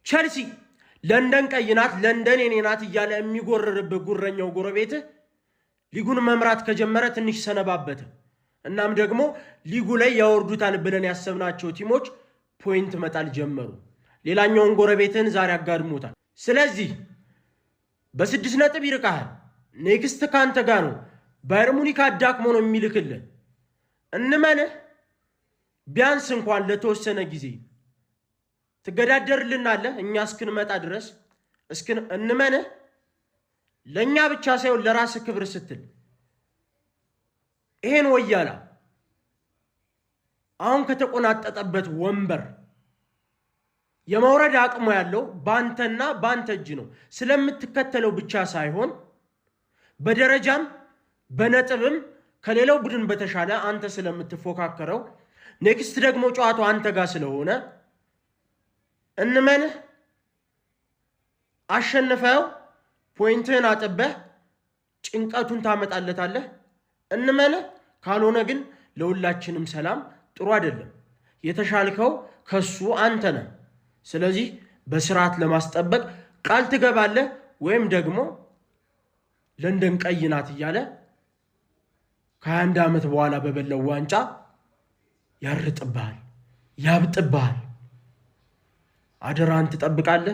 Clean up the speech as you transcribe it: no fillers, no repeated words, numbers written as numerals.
ቸልሲ ለንደን ቀይ ናት፣ ለንደን የኔ ናት እያለ የሚጎርርብህ ጉረኛው ጎረቤትህ ሊጉን መምራት ከጀመረ ትንሽ ሰነባበተ። እናም ደግሞ ሊጉ ላይ ያወርዱታል ብለን ያሰብናቸው ቲሞች point መጣል ጀመሩ። ሌላኛውን ጎረቤትህን ዛሬ አጋድሞታል። ስለዚህ በ6 ነጥብ ይርቃሃል። Next ካንተ ጋር ነው። ባየር ሙኒክ አዳክሞ ነው የሚልክልህ። እንመንህ፣ ቢያንስ እንኳን ለተወሰነ ጊዜ ትገዳደርልናለህ እኛ እስክንመጣ ድረስ እንመንህ። ለእኛ ብቻ ሳይሆን ለራስህ ክብር ስትል ይሄን ወያላ አሁን ከተቆናጠጠበት ወንበር የመውረድ አቅሙ ያለው ባንተና ባንተ እጅ ነው። ስለምትከተለው ብቻ ሳይሆን በደረጃም በነጥብም ከሌላው ቡድን በተሻለ አንተ ስለምትፎካከረው፣ next ደግሞ ጨዋታው አንተ ጋር ስለሆነ እንመንህ፣ አሸንፈው point ህን አጥበህ ጭንቀቱን ታመጣለታለህ። እንመንህ። ካልሆነ ግን ለሁላችንም ሰላም ጥሩ አይደለም። የተሻልከው ከሱ አንተ ነህ። ስለዚህ በስርዓት ለማስጠበቅ ቃል ትገባለህ ወይም ደግሞ ለንደን ቀይ ናት እያለ ከ21 ዓመት በኋላ በበላው ዋንጫ ያርጥብሃል፣ ያብጥብሃል። አደራን ትጠብቃለህ።